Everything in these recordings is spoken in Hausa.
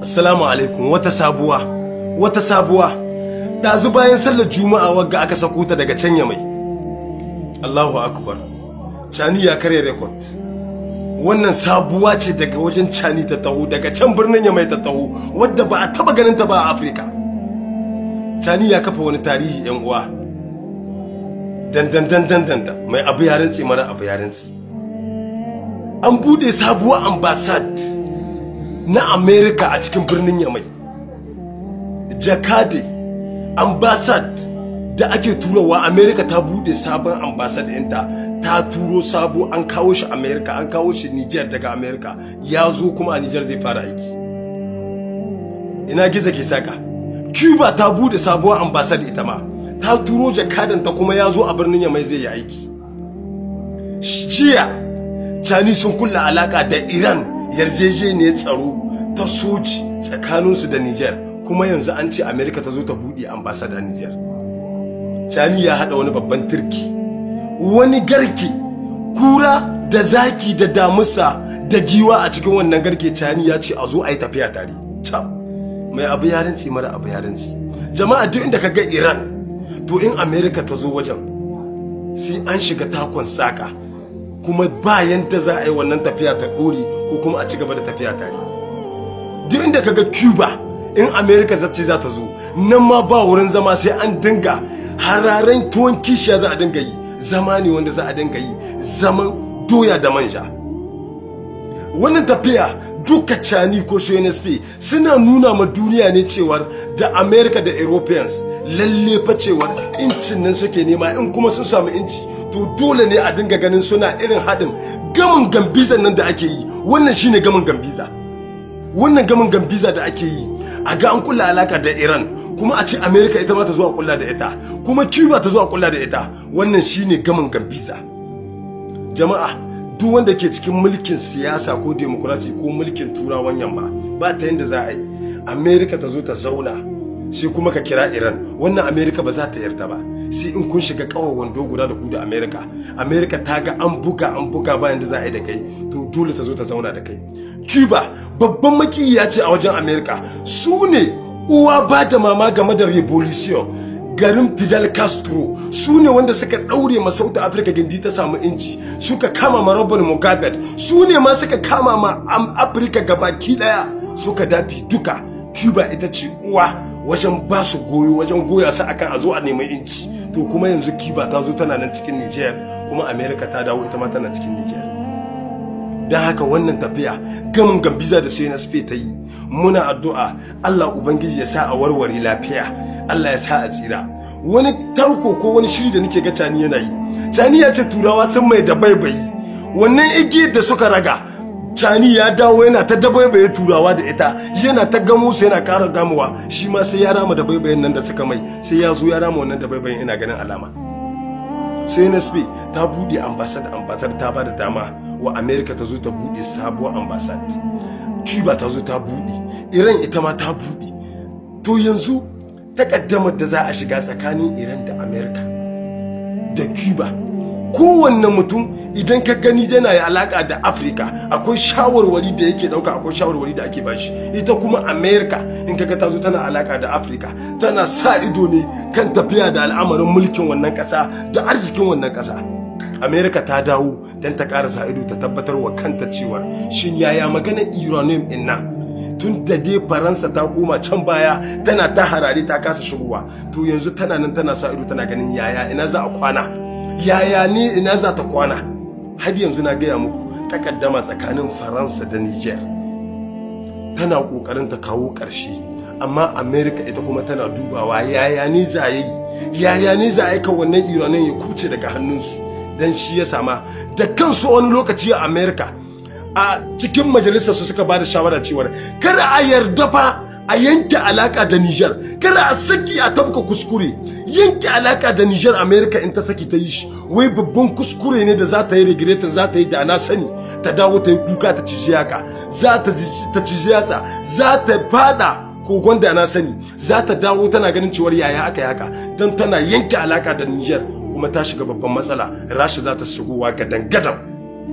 Assalamu alaikum. Wata sabuwa, wata sabuwa. Ɗazu bayan sallar Juma'a wagga aka sako ta daga can Yamai. Allahu akbar. Cani ya karya rekod. Wannan sabuwa ce daga wajen Cani ta taho, daga can birnin Yamai ta taho, wadda ba a taba ganin ta ba a Afirka. Cani ya kafa wani tarihi, yan uwa. Dan dan dan dan dan dan mai abu ya rantsi, mara abu ya rantsi. An bude sabuwar ambassade na America a cikin birnin Yamai. Jakade ambassade da ake turowa, America ta bude sabon ambassade ɗinta, ta turo sabo, an kawo shi America, an kawo shi Niger daga America, ya zo kuma a Niger zai fara aiki. Ina gizo ke saka. Cuba ta bude sabuwar ambassade, ita ma ta turo jakadanta, kuma ya zo a birnin Yamai zai yi aiki. Jiya Cani sun kulla alaka da Iran, yarjejeniyar tsaro ta soji tsakaninsu da Niger, kuma yanzu an ce America ta zo ta buɗe ambassade a Niger. Cani ya haɗa wani babban turki, wani garke, kura da zaki da damusa da giwa a cikin wannan garke. Cani ya ce a zo a yi tafiya tare. Cap, mai abu ya rantsi, mara abu ya rantsi. Jama'a, duk inda ka ga Iran, to in America ta zo wajen sai an shiga takon saka, kuma bayan ta za a yi wannan tafiya ta ɗore ko kuma a ci gaba da tafiya tare. Duk inda ka ga Cuba, in America za ce za ta zo, nan ma ba wurin zama, sai an dinga hararen tuwon kishiya za a dinga yi. Zama ne wanda za a dinga yi zaman doya da manja. Wannan tafiya duka, Cani ko CNSP suna nuna ma duniya ne cewar da America da Europeans lalle fa cewar incin nan suke nema. In kuma sun samu inci, to dole ne a dinga ganin suna irin haɗin gamin gambizan nan da ake yi. Wannan shine gamin gambiza. Wannan gamin gambiza da ake yi, a ga an kulla alaka da Iran, kuma a ce America ita ma ta zo a kulla da ita, kuma Cuba ta zo a kulla da ita, wannan shine gamin gambiza. Jama'a, duk wanda ke cikin mulkin siyasa ko demokrasi ko mulkin Turawan Yamma, ba ta yanda za a yi America ta zo ta zauna sai kuma ka kira Iran. Wannan America ba za ta yarda ba, sai in kun shiga kawai wando guda da ku da America. America ta ga an buga, an buga, bayan da za a yi da kai, to dole ta zo ta zauna da kai. Cuba babban makiyiya ce a wajen America. Su ne uwa ba da mama game da revolution garin Fidel Castro. Su ne wanda suka daure ma South Africa gindi ta samu inci, suka kama ma Robert Mugabe. Su ne ma suka kama ma Africa gabaki daya, suka dafi duka. Cuba ita ce uwa wajen ba su goyo, wajen goya su akan a zo a nemi inci. To kuma yanzu Cuba ta zo tana nan cikin Niger, kuma America ta dawo, ita ma tana cikin Niger. Don haka wannan tafiya gamin gambiza da CNSP ta yi, muna addu'a Allah Ubangiji ya sa a warware lafiya, Allah ya sa a tsira. Wani tarko ko wani shiri da nake ga Cani yana yi, Cani ya ce Turawa sun mai da baibayi wannan igiyar da suka raga. Cani ya dawo yana ta dabaibaye Turawa da ita, yana ta gamo su, yana ƙara gamowa. Shi ma sai ya rama da baibayen nan da suka mai, sai ya zo ya rama wannan da baibayen. Ina ganin alama CNSP ta buɗe ambassade, ambassade ta ba da dama wa America ta zo ta buɗe sabuwar ambassade, Cuba ta zo ta buɗe, Iran ita ma ta buɗe. To yanzu takaddamar da za a shiga tsakanin Iran da America da Cuba, kowanne mutum idan ka gani yana yi alaka da Afirka, akwai shawarwari da yake dauka, akwai shawarwari da ake bashi. Ita kuma America, in kaga ta zo tana alaka da Afirka, tana sa ido ne kan tafiya da al'amarin mulkin wannan kasa da arzikin wannan kasa. America ta dawo don ta ƙara sa ido, ta tabbatar wa kanta cewa shin yaya magana uranium din nan, tun da dai Faransa ta koma can baya tana ta harare, ta kasa shigowa. To yanzu tana nan tana sa ido, tana ganin yaya, ina za a kwana, yaya ne, ina za ta kwana. Har yanzu na gaya muku, takaddama tsakanin Faransa da Niger tana kokarin ta kawo ƙarshe, amma America ita kuma tana dubawa yaya ne za yi, yaya ne za a aika wannan uranium ya kubce daga hannunsu. Dan shi ya sama da kansu wani lokaci a America, a cikin majalisar su, suka bada shawara cewar kada a yarda fa a yanke alaka da Niger, kada a saki a tabka kuskure yanke alaka da Niger. America in ta saki ta yi shi, wai babban kuskure ne da za ta yi regretin, za ta yi da na sani, ta dawo ta yi kuka, ta cije yaka, za ta cije yatsa, za ta fada kogon da na sani, za ta dawo tana ganin cewar yaya aka yi haka. Don tana yanke alaka da Niger kuma ta shiga babban matsala, Rasha za ta shigowa gadan gadan.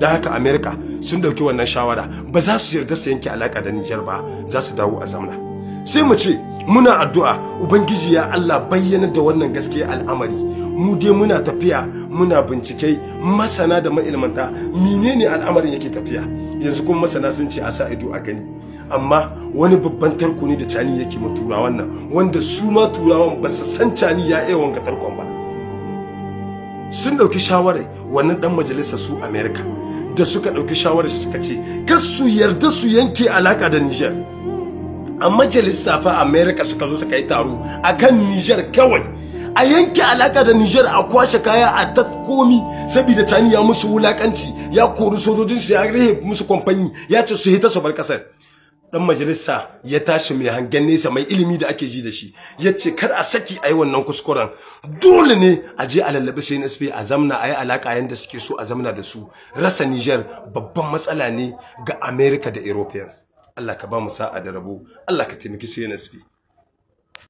Don haka America sun dauki wannan shawara, ba za su yarda su yanke alaka da Niger ba, za su dawo a zamna. Sai mu ce muna addu'a Ubangiji ya Allah bayyana da wannan gaskiya al'amari. Mu dai muna tafiya muna bincike, masana da ma'ilmanta menene al'amarin yake tafiya. Yanzu kuma masana sun ce a sa ido a gani, amma wani babban tarko ne da Cani yake ma turawan nan, wanda su ma turawan ba su san Cani ya iya wanga tarkon ba. Sun dauki shawarar wannan dan majalisa su America da suka dauki shawarar suka ce kar su yarda su yanke alaka da Niger. A majalisa fa America suka zo suka yi taro akan Niger kawai, a yanke alaka da Niger, a kwashe kaya a komi, saboda Cani ya musu wulakanci, ya kori sojojin su, ya rihe musu kwamfani, ya ce su hita su bar kasar. Dan majalisa ya tashi mai hangen nesa, mai ilimi da ake ji da shi, ya ce kar a saki a yi wannan kuskuren, dole ne a je a lallabi CNSP a zamna a yi alaka yanda suke so a zamna da su. Rasa Niger babban matsala ne ga America da Europeans. Allah ka ba mu sa'a da rabo, Allah ka taimaki CNSP.